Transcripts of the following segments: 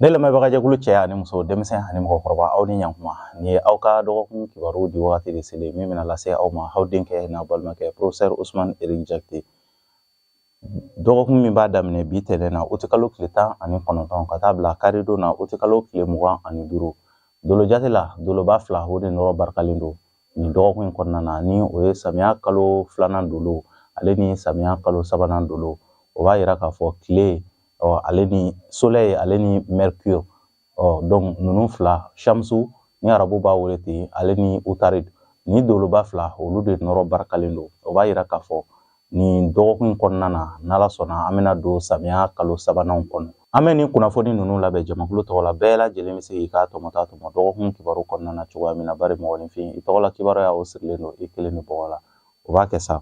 Ne lamɛnbagajɛkulu cɛ ani muso, denmisɛn ani mɔgɔkɔrɔba, aw ni ɲankuma. Nin ye aw ka dɔgɔkun kibaru di wagati de selen min bɛna lase aw ma, aw denkɛ n'a balimakɛ, professeur Ousmane Eric Diakité. Dɔgɔkun min b'a daminɛ bi tɛnɛn na, utikalo tile 19, ka taa bila karidon na, utikalo tile 25. Dolo jate la, doloba fila o de nɔrɔ barikalen don nin dɔgɔkun in kɔnɔna na, ni o ye samiya kalo filanan dolo ale ni samiya kalo sabanan dolo. O b'a yira k'a fɔ tile ɔ ale ni soleil ale ni mercure, ɔ donc ninnu fila, shamsu ni arabu b'a wele ten, ale ni utarid, ni doloba fila olu de nɔrɔ barikalen don. O b'a yira k'a fɔ nin dɔgɔkun in kɔnɔna na, n'Ala sɔnna, an bɛna don samiya kalo sabananw kɔnɔ. An bɛ nin kunnafoni ninnu labɛn jamakulu tɔgɔ la. Bɛɛ lajɛlen bɛ se k'i ka tɔmɔta tɔmɔ dɔgɔkun kibaru kɔnɔna na cogoya min na, bari mɔgɔninfin i tɔgɔla kibaruya o sirilen don i kelen de bɔgɔ la. O b'a kɛ sa,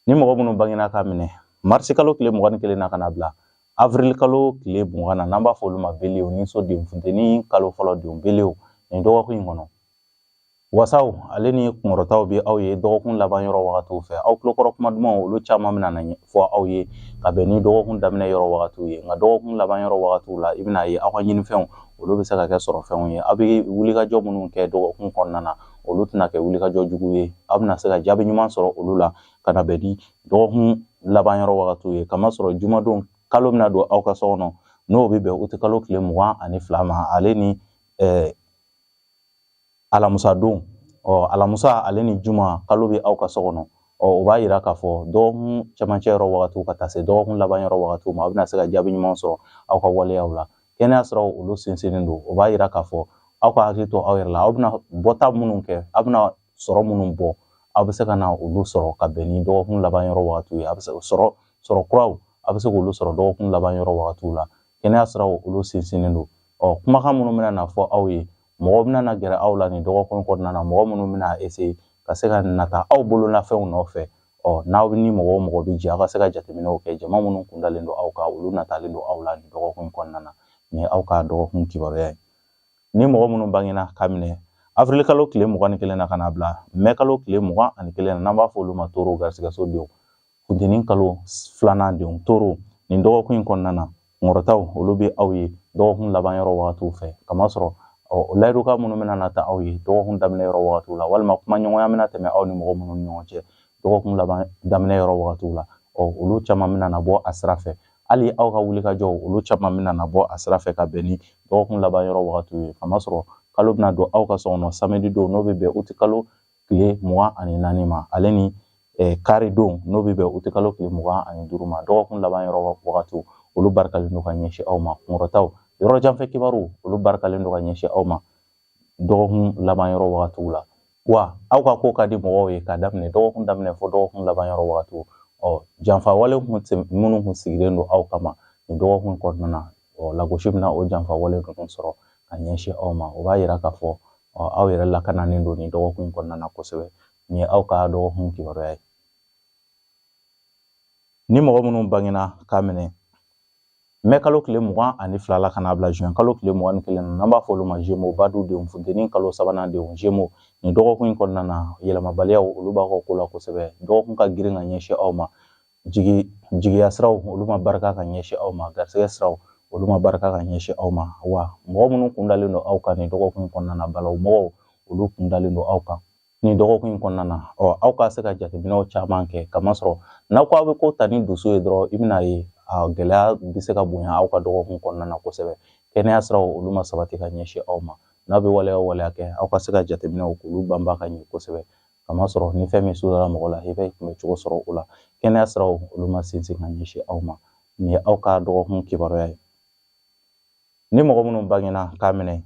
ni mɔgɔ minnu bangena k'a minɛ marisi kalo tile 21 na ka na bila avril kalo tile 20 na, n'an b'a fɔ olu ma beliw ni so denw, funteni kalo fɔlɔ denw, beliw, nin dɔgɔkun in kɔnɔ, wasaw ale ni kunkɔrɔtaw bɛ aw ye dɔgɔkun laban yɔrɔ wagatiw fɛ. Aw tulokɔrɔ kuma dumanw olu caman bɛna na fɔ aw ye ka bɛn ni dɔgɔkun daminɛ yɔrɔ wagatiw ye. Nka dɔgɔkun laban yɔrɔ wagatiw la, i bɛna ye aw ka ɲinifɛnw olu bɛ se ka kɛ sɔrɔfɛnw ye. Aw bɛ wulikajɔ minnu kɛ dɔgɔkun kɔnɔna na, olu tɛna kɛ wulikajɔ jugu ye. Aw bɛna se ka jaabi ɲuman sɔrɔ olu la ka na bɛn ni dɔgɔkun laban yɔrɔ wagatiw ye. Kamasɔrɔ jumadon kalo bɛna don aw ka so kɔnɔ, n'o bɛ bɛn uti kalo tile 22 ma, ale ni alamusa don. Ɔ alamusa ale ni juma kalo bɛ aw ka so kɔnɔ. Ɔ o b'a yira k'a fɔ dɔgɔkun cɛmancɛ yɔrɔ wagatiw ka taa se dɔgɔkun laban yɔrɔ wagatiw ma, aw bɛna se ka jaabi ɲuman sɔrɔ aw ka waleyaw la. Kɛnɛya siraw olu sinsinnen don. O b'a yira k'a fɔ aw ka hakili to aw yɛrɛ la. Aw bɛna bɔta minnu kɛ, aw bɛna sɔrɔ minnu bɔ, aw bɛ se ka na olu sɔrɔ ka bɛn ni dɔgɔkun laban yɔrɔ wagatiw ye. A bɛ se sɔrɔ kuraw, a bɛ se k'olu sɔrɔ dɔgɔkun laban yɔrɔ wagatiw la. Kɛnɛya siraw olu sinsinnen don. Ɔ kumakan minnu bɛna na fɔ aw ye, mɔgɔ bɛna na gɛrɛ aw la nin dɔgɔkun kɔnɔna na, mɔgɔ minnu bɛna essayer ka se ka nata aw bololafɛnw nɔfɛ. Ɔ n'aw ni mɔgɔ o mɔgɔ bɛ jɛ, aw ka se ka jateminɛw kɛ. Jama minnu kundalen don aw kan, olu natalen don aw la nin dɔgɔkun kɔnɔna na. Nin ye aw ka dɔgɔkun kibaruya ye. Ni mɔgɔ minnu bangena ka minɛ avril kalo tile 21 na ka na bila mɛ kalo tile 21 na, n'an b'a fɔ olu ma toro, garisigɛso denw, funteni kalo filanan denw, toro, nin dɔgɔkun in kɔnɔna na, kunkɔrɔtaw olu bɛ aw ye dɔgɔkun laban yɔrɔ wagatiw fɛ. Kamasɔrɔ layidukan minnu bɛna na ta aw ye dɔgɔkun daminɛ yɔrɔ wagatiw la, walima kumaɲɔgɔnya bɛna tɛmɛ aw ni mɔgɔ minnu ni ɲɔgɔn cɛ dɔgɔkun laban daminɛ yɔrɔ wagatiw la, ɔ olu caman bɛna na bɔ a sira fɛ. Hali aw ka wulikajɔw olu caman bɛna na bɔ a sira fɛ ka bɛn ni dɔgɔkun laban yɔrɔ wagatiw ye. Kamasɔrɔ kalo bɛna don aw ka so kɔnɔ samedi don, n'o bɛ bɛn uti kalo tile 24 ma, ale ni kari don, n'o bɛ bɛn uti kalo tile 25 ma. Dɔgɔkun laban yɔrɔ wagatiw olu barikalen don ka ɲɛsin aw ma. Kunkɔrɔtaw, yɔrɔ janfɛ kibaru olu barikalen don ka ɲɛsin aw ma dɔgɔkun laban yɔrɔ wagatiw la. Wa aw ka ko ka di mɔgɔw ye k'a daminɛ dɔgɔkun daminɛ fo dɔgɔkun laban yɔrɔ wagatiw. Ɔ janfa wale minnu kun sigilen don aw kama nin dɔgɔkun kɔnɔna na, ɔ lagosi bɛna o janfa wale ninnu sɔrɔ ka ɲɛsin aw ma. O b'a yira k'a fɔ aw yɛrɛ lakananen don nin dɔgɔkun kɔnɔna na kosɛbɛ. Nin ye aw ka dɔgɔkun kibaruya ye. Ni mɔgɔ minnu bangena k'a minɛ mɛ kalo tile 22 la ka n'a bila juin kalo tile 21 na, n'an b'a fɔ olu ma Gémeaux, badu denw, funteni kalo sabanan denw, Gémeaux, nin dɔgɔkun in kɔnɔna na, yɛlɛmabaliyaw olu b'aw ka ko la kosɛbɛ. Dɔgɔkun ka girin ka ɲɛsin aw ma. Jigiya siraw olu ma barika ka ɲɛsin aw ma. Garisɛgɛ siraw olu ma barika ka ɲɛsin aw ma. Wa mɔgɔ minnu kun dalen don aw kan nin dɔgɔkun in kɔnɔna na, balawu mɔgɔw olu kun dalen don aw kan nin dɔgɔkun in kɔnɔna na. Ɔ aw ka se ka jateminɛw caman kɛ, kamasɔrɔ n'aw ko aw bɛ ko ta ni dusu ye dɔrɔn, i bɛna ye a gɛlɛya bɛ se ka bonya aw ka dɔgɔkun kɔnɔna na kosɛbɛ. Kɛnɛya siraw olu ma sabati ka ɲɛsin aw ma. N'aw bɛ waleya o waleya kɛ, aw ka se ka jateminɛw k'olu banba ka ɲɛ kosɛbɛ, kamasɔrɔ ni fɛn min sudara mɔgɔ la, i bɛ kunbɛ cogo sɔrɔ o la. Kɛnɛya siraw olu ma sinsin ka ɲɛsin aw ma. Nin ye aw ka dɔgɔkun kibaruya ye. Ni mɔgɔ minnu bangena k'a minɛ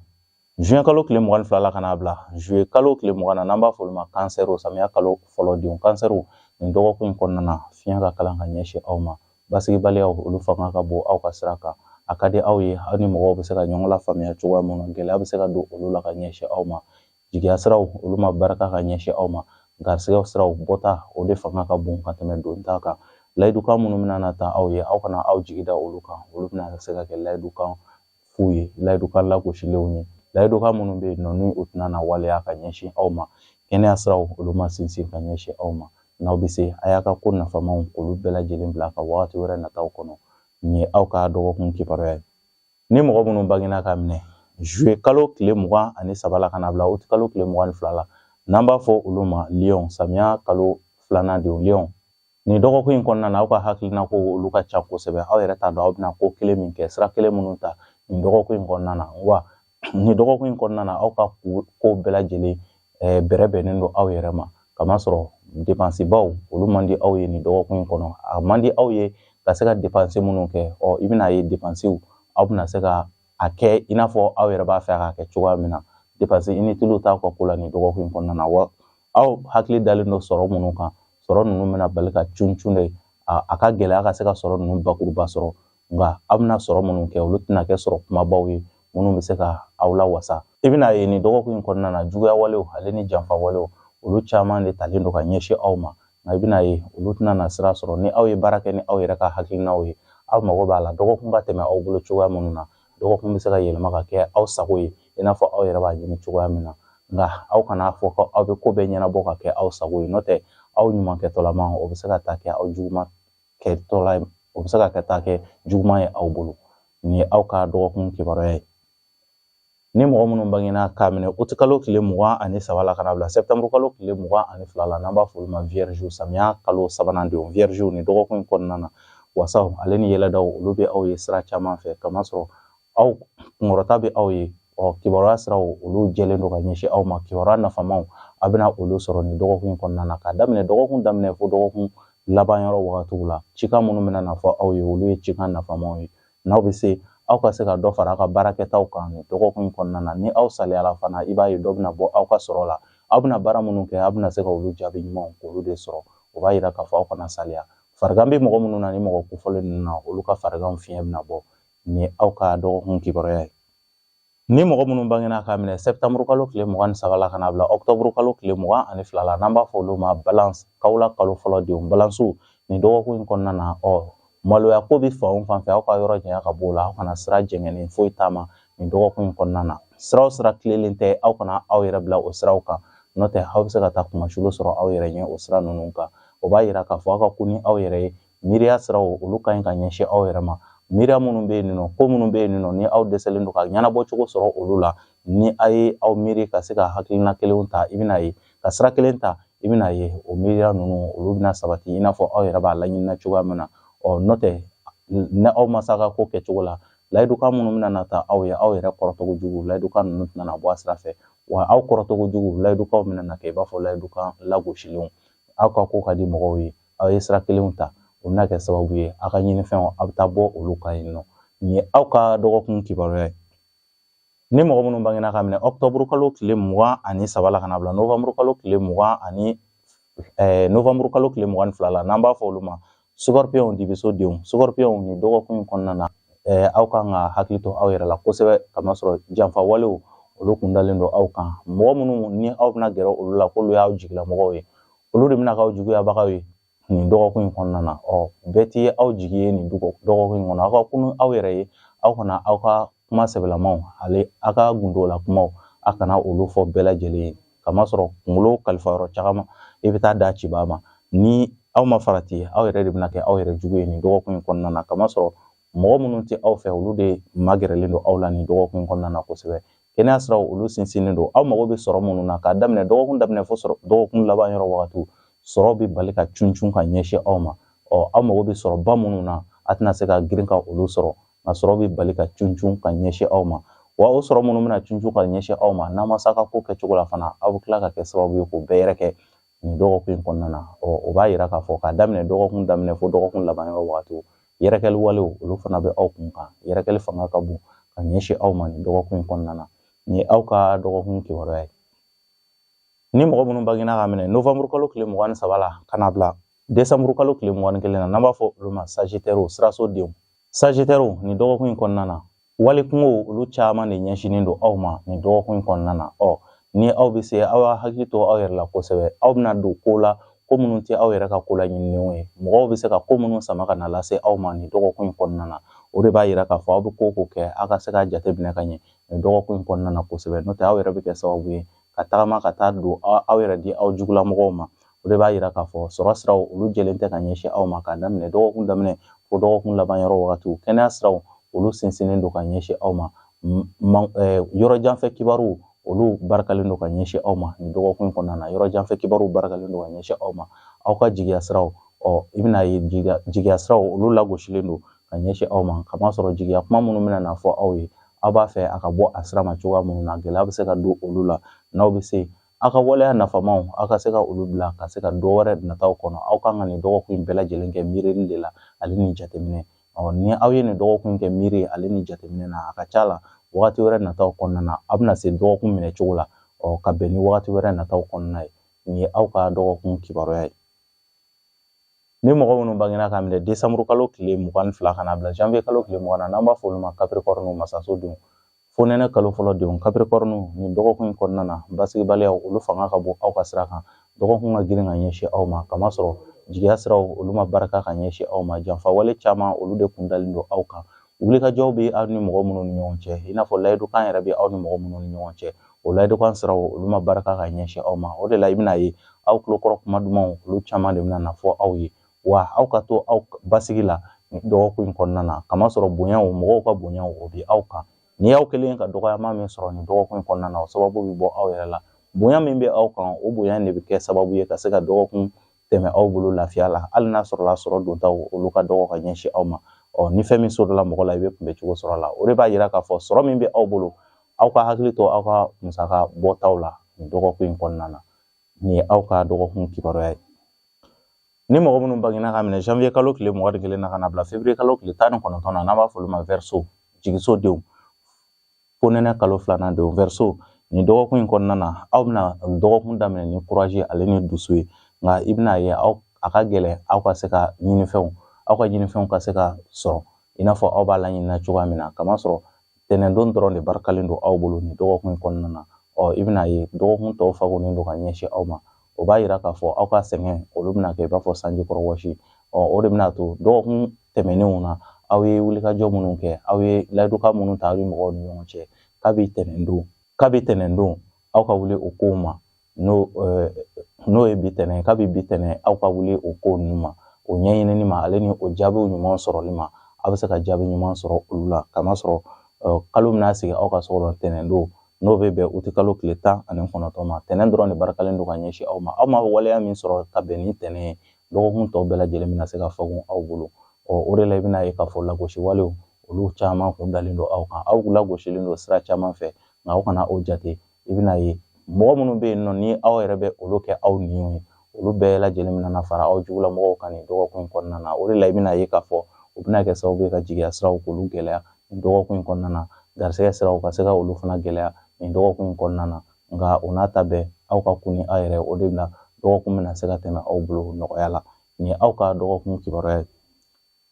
juin kalo tile 22 la ka n'a bila juillet kalo tile 20 na, n'an b'a fɔ olu ma kansɛriw, samiya kalo fɔlɔ denw, kansɛriw, nin dɔgɔkun in kɔnɔna na, fiɲɛ ka kalan ka ɲɛsin aw ma. Basigibaliyaw olu fanga ka bon aw ka sira kan. A ka di aw ye aw ni mɔgɔw bɛ se ka ɲɔgɔn lafaamuya cogoya mun na, gɛlɛya bɛ se ka don olu la ka ɲɛsin aw ma. Jigiya siraw olu ma barika ka ɲɛsin aw ma. Garisɛgɛ siraw bɔta o de fanga ka bon ka tɛmɛ donta kan. Layidukan minnu bɛna na ta aw ye, aw kana aw jigi da olu kan. Olu bɛna se ka kɛ layidukan fu ye, layidukan lagosilenw ye, layidukan minnu bɛ yen nɔ ni u tɛna na waleya ka ɲɛsin aw ma. Kɛnɛya siraw olu ma sinsin ka ɲɛsin aw ma. N'aw bɛ se, a y'a ka ko nafamaw k'olu bɛɛ lajɛlen bila ka wagati wɛrɛ nataw kɔnɔ. Nin ye aw ka dɔgɔkun kibaruya ye. Ni mɔgɔ minnu bangena ka minɛ juillet kalo tile 23 la ka na bila août kalo tile 22 la, n'an b'a fɔ olu ma lion, samiya kalo filanan denw lion. Nin dɔgɔkun in kɔnɔna na, aw ka hakilina ko olu ka ca kosɛbɛ. Aw yɛrɛ t'a dɔn aw bɛna ko kelen min kɛ, sira kelen minnu ta nin dɔgɔkun in kɔnɔna na. Wa nin dɔgɔkun in kɔnɔna na, aw ka ko bɛɛ lajɛlen bɛrɛ bɛnnen don aw yɛrɛ ma, kamasɔrɔ depansibaw olu man di aw ye nin dɔgɔkun in kɔnɔ. A man di aw ye ka se ka depansi minnu kɛ, i bɛna ye depansiw aw bɛna se ka a kɛ i n'a fɔ aw yɛrɛ b'a fɛ a ka kɛ cogoya min na. Depansi inutile t'aw ka ko la nin dɔgɔkun in kɔnɔna na. Wa aw hakili dalen don sɔrɔ minnu kan, sɔrɔ ninnu bɛna bali ka cun cun de. A ka gɛlɛya ka se ka sɔrɔ ninnu bakuruba sɔrɔ, nka aw bɛna sɔrɔ minnu kɛ, olu tɛna kɛ sɔrɔ kumabaw ye minnu bɛ se ka aw lawasa. I bɛna ye nin dɔgɔkun in kɔnɔna na, juguya walew ale ni janfa walew olu caman de talen don ka ɲɛsin aw ma, nka i bɛna ye olu tɛna na sira sɔrɔ ni aw ye baara kɛ ni aw yɛrɛ ka hakilinaw ye. Aw mago b'a la dɔgɔkun ka tɛmɛ aw bolo cogoya minnu na, dɔgɔkun bɛ se ka yɛlɛma ka kɛ aw sago ye i n'a fɔ aw yɛrɛ b'a ɲini cogoya min na. Nka aw kana fɔ ko aw bɛ ko bɛɛ ɲɛnabɔ ka kɛ aw sago ye, n'o tɛ aw ɲuman kɛtɔlama o bɛ se ka taa kɛ aw juguman kɛtɔla ye, o bɛ se ka taa kɛ juguman ye aw bolo. Nin ye aw ka dɔgɔkun kibaruya ye. Ni mɔgɔ minnu bangena k'a minɛ uti kalo tile 23 la ka na bila sɛptanburu kalo tile 22 la, n'an b'a fɔ olu ma vierge, samiya kalo sabanan denw vierge, nin dɔgɔkun in kɔnɔna na, wasaw ale ni yɛlɛdaw olu bɛ aw ye sira caman fɛ, kamasɔrɔ aw kunkɔrɔta bɛ aw ye. Kibaruya siraw olu jɛlen don ka ɲɛsin aw ma. Kibaruya nafamaw a bɛna olu sɔrɔ nin dɔgɔkun in kɔnɔna na, k'a daminɛ dɔgɔkun daminɛ fo dɔgɔkun laban yɔrɔ wagatiw la. Cikan minnu bɛna na fɔ aw ye, olu ye cikan nafamaw ye. N'aw bɛ se, aw ka se ka dɔ fara aw ka baarakɛtaw kan nin dɔgɔkun in kɔnɔna na. Ni aw saliyala fana, i b'a ye dɔ bɛna bɔ aw ka sɔrɔ la. Aw bɛna baara minnu kɛ, aw bɛna se ka olu jaabi ɲumanw k'olu de sɔrɔ. O b'a yira k'a fɔ aw kana saliya. Farigan bɛ mɔgɔ minnu na, ni mɔgɔ kofɔlen ninnu na, olu ka farigan fiɲɛ bɛna bɔ. Nin ye aw ka dɔgɔkun kibaruya ye. Ni mɔgɔ minnu bangena k'a minɛ sɛptanburu kalo tile 23 la ka na bila ɔkutɔburu kalo tile 22 la, n'an b'a fɔ olu ma balance, kawula kalo fɔlɔ denw balansiw, nin dɔgɔkun in kɔnɔna na, maloya ko bɛ fan o fan fɛ, aw ka yɔrɔ janya ka bɔ o la. Aw kana sira jɛngɛnnen foyi taama nin dɔgɔkun in kɔnɔna na. Sira o sira tilenlen tɛ, aw kana aw yɛrɛ bila o siraw kan, n'o tɛ aw bɛ se ka taa kumasulu sɔrɔ aw yɛrɛ ɲɛ o sira ninnu kan. O b'a yira k'a fɔ aw ka kun ni aw yɛrɛ ye. Miiriya siraw olu ka ɲi ka ɲɛsin aw yɛrɛ ma. Miiriya minnu bɛ yen nɔ, ko minnu bɛ yen nɔ, ni aw dɛsɛlen don ka ɲɛnabɔ cogo sɔrɔ olu la, ni a ye aw miiri ka se ka hakilina kelenw ta, i bɛna ye ka sira kelen ta, i bɛna ye o miiriya ninnu olu bɛna sabati i n'a fɔ aw yɛrɛ b'a laɲinina cogoya min na. N'o tɛ ni aw ma s'a ka ko kɛcogo la, layidukan minnu bɛna na ta aw ye, aw yɛrɛ kɔrɔtɔgo jugu layidukan ninnu tɛna na bɔ a sira fɛ. Wa aw kɔrɔtɔgo jugu layidukanw bɛna na kɛ i b'a fɔ layidukan lagosilenw. Aw ka ko ka di mɔgɔw ye, aw ye sira kelenw ta, o bɛna kɛ sababu ye aw ka ɲinifɛnw aw bɛ taa bɔ olu kan yen nɔ. Nin ye aw ka dɔgɔkun kibaruya ye. Ni mɔgɔ minnu bangena ka minɛ ɔkutɔburu kalo tile 23 la ka na bila novanburu kalo tile mugan ani novanburu kalo tile 22 la, n'an b'a fɔ olu ma scorpion, dibiso denw scorpion, nin dɔgɔkun in kɔnɔna na, aw kan ka hakili to aw yɛrɛ la kosɛbɛ, kamasɔrɔ janfa walew olu kun dalen don aw kan. Mɔgɔ minnu ni aw bɛna gɛrɛ olu la k'olu y'aw jigilamɔgɔw ye, olu de bɛna k'aw juguyabagaw ye nin dɔgɔkun in kɔnɔna na. Bɛɛ ti aw jigi ye nin dɔgɔkun in kɔnɔ. Aw ka kunu aw yɛrɛ ye, aw kana aw ka kuma sɛbɛlamaw ale aw ka gundola kumaw, aw kana olu fɔ bɛɛ lajɛlen ye, kamasɔrɔ kunkolo kalifa yɔrɔ caman i bɛ taa da cibaa ma. Ni aw ma farati, aw yɛrɛ de bɛna kɛ aw yɛrɛ jugu ye nin dɔgɔkun in kɔnɔna na, kamasɔrɔ mɔgɔ minnu tɛ aw fɛ, olu de magɛrɛlen don aw la nin dɔgɔkun in kɔnɔna na kosɛbɛ. Kɛnɛya siraw olu sinsinnen don. Aw mago bɛ sɔrɔ minnu na, k'a daminɛ dɔgɔkun daminɛ fo sɔrɔ dɔgɔkun laban yɔrɔ wagatiw, sɔrɔ bɛ bali ka cun cun ka ɲɛsin aw ma. Aw mago bɛ sɔrɔba minnu na, a tɛna se ka girin ka olu sɔrɔ, nka sɔrɔ bɛ bali ka cun cun ka ɲɛsin aw ma. Wa o sɔrɔ minnu bɛna cun cun ka ɲɛsin aw ma, n'a ma s'a ka ko kɛcogo la fana, aw bɛ tila ka kɛ sababu ye k'o bɛɛ yɛrɛ kɛ nin dɔgɔkun in kɔnɔna na. O b'a yira k'a fɔ k'a daminɛ dɔgɔkun daminɛ fo dɔgɔkun laban yɔrɔ wagatiw, yɛrɛkɛli walew olu fana bɛ aw kun kan. Yɛrɛkɛli fanga ka bon ka ɲɛsin aw ma nin dɔgɔkun in kɔnɔna na. Nin ye aw ka dɔgɔkun kibaruya ye. Ni mɔgɔ minnu bangena ka minɛ novanburu kalo tile 23 la ka na bila desanburu kalo tile 21 na, n'an b'a fɔ olu ma sagittaire, siraso denw sagittaire, nin dɔgɔkun in kɔnɔna na, wali kungo olu caman de ɲɛsinnen don aw ma nin dɔgɔkun in kɔnɔna na. Ni aw bɛ se, aw y'a hakili to aw yɛrɛ la kosɛbɛ. Aw bɛna don ko la, ko minnu tɛ aw yɛrɛ ka ko la ɲininenw ye. Mɔgɔw bɛ se ka ko minnu sama ka na lase aw ma nin dɔgɔkun in kɔnɔna na, o de b'a yira k'a fɔ aw bɛ ko o ko kɛ, aw ka se k'a jateminɛ ka ɲɛ nin dɔgɔkun in kɔnɔna na kosɛbɛ. N'o tɛ aw yɛrɛ bɛ kɛ sababu ye ka tagama ka taa don aw yɛrɛ di aw jugulamɔgɔw ma. O de b'a yira k'a fɔ sɔrɔ siraw olu jɛlen tɛ ka ɲɛsin aw ma k'a daminɛ dɔgɔkun daminɛ fo dɔgɔkun laban yɔrɔ wagatiw. Kɛnɛya siraw olu sinsinnen don ka ɲɛsin aw ma. Yɔrɔ janfɛ kibaru olu barikalen don ka ɲɛsin aw ma nin dɔgɔkun in kɔnɔna na. Yɔrɔ janfɛ kibaru barikalen don ka ɲɛsin aw ma. Aw ka jigiya siraw, i bɛna ye jigiya siraw olu lagosilen don ka ɲɛsin aw ma, kamasɔrɔ jigiya kuma minnu bɛna na fɔ aw ye, aw b'a fɛ a ka bɔ a sira ma cogoya minnu na, gɛlɛya bɛ se ka don olu la. N'aw bɛ se aw ka waleya nafamaw, aw ka se ka olu bila ka se ka dɔ wɛrɛ nataw kɔnɔ. Aw kan ka nin dɔgɔkun in bɛɛ lajɛlen kɛ miirili de la ale ni jateminɛ. Ni aw ye nin dɔgɔkun kɛ miiri ale ni jateminɛ na, a ka ca la wagati wɛrɛ nataw kɔnɔna na, aw bɛna se dɔgɔkun minɛ cogo la, ka bɛn ni wagati wɛrɛ nataw kɔnɔna ye. Nin ye aw ka dɔgɔkun kibaruya ye. Ni mɔgɔ minnu bangena k'a minɛ desanburu kalo tile 22 ka na bila janvier kalo tile 20 na, n'an b'a fɔ olu ma Capricorne masaso denw, fonɛnɛ kalo fɔlɔ denw, Capricorne, nin dɔgɔkun in kɔnɔna na, basigibaliyaw olu fanga ka bon aw ka sira kan. Dɔgɔkun ka girin ka ɲɛsin aw ma, kamasɔrɔ jigiya siraw olu ma barika ka ɲɛsin aw ma. Janfa wale caman olu de kun dalen don aw kan. Wulikajɔw bɛ aw ni mɔgɔ minnu ni ɲɔgɔn cɛ, i n'a fɔ layidukan yɛrɛ bɛ aw ni mɔgɔ minnu ni ɲɔgɔn cɛ, o layidukan siraw olu ma barika ka ɲɛsin aw ma. O de la i bɛna ye aw tulokɔrɔ kuma dumanw olu caman de bɛna na fɔ aw ye, wa aw ka to aw basigi la dɔgɔkun in kɔnɔna na, kamasɔrɔ bonyaw, mɔgɔw ka bonyaw o bɛ aw kan. Ni y'aw kelen ka dɔgɔyama min sɔrɔ nin dɔgɔkun in kɔnɔna na, o sababu bɛ bɔ aw yɛrɛ la. Bonya min bɛ aw kan, o bonya de bɛ kɛ sababu ye ka se ka dɔgɔkun tɛmɛ aw bolo lafiya la, hali n'a sɔrɔla sɔrɔ dontaw olu ka dɔgɔ ka ɲɛsin aw ma. Ni fɛn min sɔrɔla mɔgɔ la, i bɛ kunbɛ cogo sɔrɔ a la. O de b'a yira k'a fɔ sɔrɔ min bɛ aw bolo, aw ka hakili to aw ka musaka bɔtaw la nin dɔgɔkun in kɔnɔna na. Nin ye aw ka dɔgɔkun kibaruya ye. Ni mɔgɔ minnu bangena ka minɛ janvier kalo tile 21 na ka na bila février kalo tile 19 na, n'an b'a fɔ olu ma Verseau, jigiso denw, fonɛnɛ kalo filanan denw, Verseau, nin dɔgɔkun in kɔnɔna na, aw bɛna dɔgɔkun daminɛ ni courage ale ni dusu ye, nka i bɛna ye aw a ka gɛlɛn aw ka se ka ɲinifɛnw, aw ka ɲinifɛnw ka se ka sɔrɔ i n'a fɔ aw b'a laɲinina cogoya min na, kamasɔrɔ tɛnɛndon dɔrɔn de barikalen don aw bolo nin dɔgɔkun in kɔnɔna na. I bɛna ye dɔgɔkun tɔw fagonnen don ka ɲɛsin aw ma. O b'a yira k'a fɔ aw ka sɛgɛn olu bɛna kɛ i b'a fɔ sanji kɔrɔ wɔsi. O de bɛna to dɔgɔkun tɛmɛnenw na, aw ye wulikajɔ minnu kɛ, aw ye layidukan minnu ta aw ni mɔgɔw ni ɲɔgɔn cɛ, kabi tɛnɛndon aw ka wuli o kow ma, n'o ye bi tɛnɛn, kabi bi tɛnɛn aw ka wuli o ko ninnu ma, o ɲɛɲinini ma ale ni o jaabiw ɲuman sɔrɔli ma. Aw bɛ se ka jaabi ɲuman sɔrɔ olu la, kamasɔrɔ kalo bɛna sigi aw ka so kɔnɔ tɛnɛndon, n'o bɛ bɛn uti kalo tile 19 ma. Tɛnɛn dɔrɔn de barikalen don ka ɲɛsin aw ma. Aw ma waleya min sɔrɔ ka bɛn ni tɛnɛn ye, dɔgɔkun tɔw bɛɛ lajɛlen bɛna se ka fagun aw bolo. O de la i bɛna ye k'a fɔ lagosi walew olu caman kun dalen don aw kan. Aw lagosilen don sira caman fɛ, nka aw kana o jate. I bɛna ye mɔgɔ minnu bɛ yen nɔ, ni aw yɛrɛ bɛ olu kɛ aw niw ye, olu bɛɛ lajɛlen bɛna na fara aw jugulamɔgɔw kan nin dɔgɔkun in kɔnɔna na. O de la i bɛna ye k'a fɔ o bɛna kɛ sababu ye ka jigiya siraw k'olu gɛlɛya nin dɔgɔkun in kɔnɔna na, garisɛgɛ siraw ka se ka olu fana gɛlɛya nin dɔgɔkun in kɔnɔna na. Nka o n'a ta bɛɛ, aw ka kun ni aw yɛrɛ, o de la dɔgɔkun bɛna se ka tɛmɛ aw bolo nɔgɔya la. Nin ye aw ka dɔgɔkun kibaruya ye.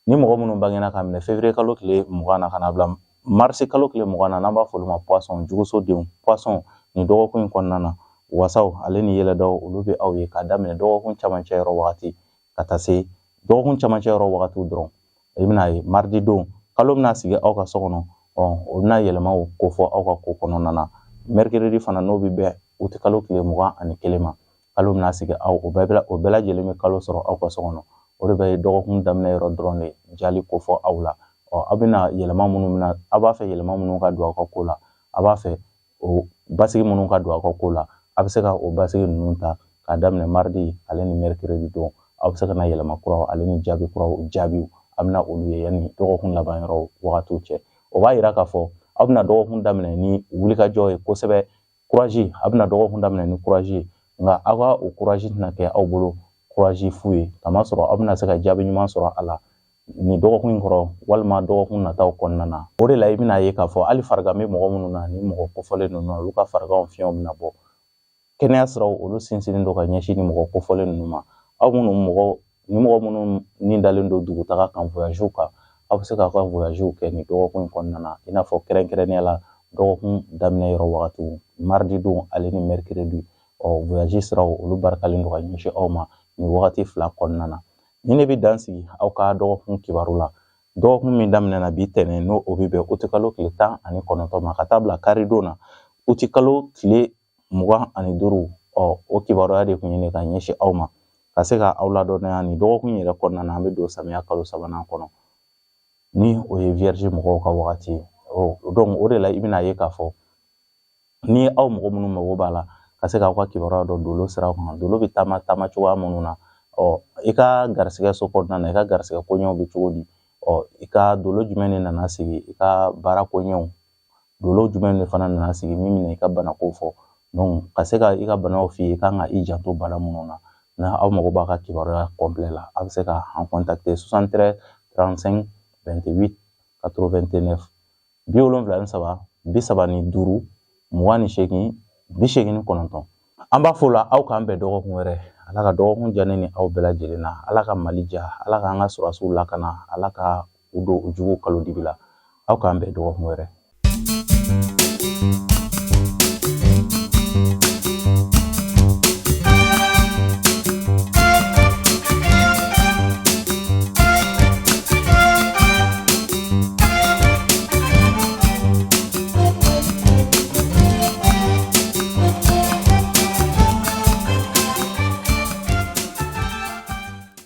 Ni mɔgɔ minnu bangena ka minɛ février kalo tile 20 na ka na bila mars kalo tile 20 na, n'an b'a fɔ olu ma poisson, juguso denw, poisson, nin dɔgɔkun in kɔnɔna na, wasaw ale ni yɛlɛdaw olu bɛ aw ye k'a daminɛ dɔgɔkun camancɛ yɔrɔ wagati ka taa se dɔgɔkun camancɛ yɔrɔ wagatiw dɔrɔn. I bɛna ye mardi don kalo bɛna sigi aw ka so kɔnɔ, o bɛna yɛlɛmaw kofɔ aw ka ko kɔnɔna na. Mercredi fana, n'o bɛ bɛn uti kalo tile 21 ma, kalo bɛna sigi aw, o bɛɛ lajɛlen bɛ kalo sɔrɔ aw ka so kɔnɔ. O de bɛ dɔgɔkun daminɛ yɔrɔ dɔrɔn de jali kofɔ aw la. Aw bɛna yɛlɛma minnu bɛna, aw b'a fɛ yɛlɛma minnu ka don aw ka ko la, aw b'a fɛ o basigi minnu ka don aw ka ko la, a bɛ se ka o basigi ninnu ta k'a daminɛ mardi ale ni mercredi don. Aw bɛ se ka na yɛlɛma kuraw ale ni jaabi kuraw jaabiw, a bɛna olu ye yanni dɔgɔkun laban yɔrɔ wagatiw cɛ. O b'a yira k'a fɔ aw bɛna dɔgɔkun daminɛ ni wulikajɔ ye kosɛbɛ, courage, a bɛna dɔgɔkun daminɛ ni courage ye, nka aw ka o courage tɛna kɛ aw bolo courage fu ye, kamasɔrɔ aw bɛna se ka jaabi ɲuman sɔrɔ a la nin dɔgɔkun in kɔrɔ walima dɔgɔkun nataw kɔnɔna na. O de la i bɛna ye k'a fɔ hali farigan bɛ mɔgɔ minnu na, ni mɔgɔ kofɔlen ninnu, olu ka fariganw fiɲɛw bɛna bɔ. Kɛnɛya siraw olu sinsinnen don ka ɲɛsin ni mɔgɔ kofɔlen ninnu ma. Aw minnu mɔgɔ ni mɔgɔ minnu ni dalen don dugutaga kan, voyagew kan, aw bɛ se k'aw ka voyagew kɛ nin dɔgɔkun in kɔnɔna na, i n'a fɔ kɛrɛnkɛrɛnnenya la dɔgɔkun daminɛ yɔrɔ wagatiw, mardi don ale ni mercredi. Voyage siraw olu barikalen don ka ɲɛsin aw ma nin wagati fila kɔnɔna na. Ni ne bɛ dan sigi aw ka dɔgɔkun kibaru la, dɔgɔkun min daminɛna bi tɛnɛn, n'o o bɛ bɛn uti kalo tile 19 ma ka taa bila karidon na uti kalo tile 25. O kibaruya de tun ye ne ka ɲɛsin aw ma ka se ka aw ladɔnniya nin dɔgɔkun yɛrɛ kɔnɔna na. An bɛ don samiya kalo sabanan kɔnɔ. Ni o ye vierge mɔgɔw ka wagati ye. Donc o de la i bɛna ye k'a fɔ ni aw mɔgɔ minnu mago b'a la ka se k'aw ka kibaruya dɔn dolo siraw kan, dolo bɛ taama taama cogoya minnu na, i ka garisigɛ so kɔnɔna na, i ka garisigɛ koɲɛw bɛ cogo di, i ka dolo jumɛn de nana sigi i ka baara koɲɛw, dolo jumɛn de fana nana sigi min bɛna i ka banako fɔ. Donc ka se ka i ka banaw f'i ye, i kan ka i janto bana minnu na. Na aw mago b'a ka kibaruya complet la, a bɛ se ka an contacter 73 35 28 89, 73 35 28 89. An b'a fɔ la aw k'an bɛn dɔgɔkun wɛrɛ. Ala ka dɔgɔkun diya ne ni aw bɛɛ lajɛlen na. Ala ka Mali diya, Ala k'an ka sɔrɔdasiw lakana, Ala ka u don u juguw kalo dibi la. Aw k'an bɛn dɔgɔkun wɛrɛ.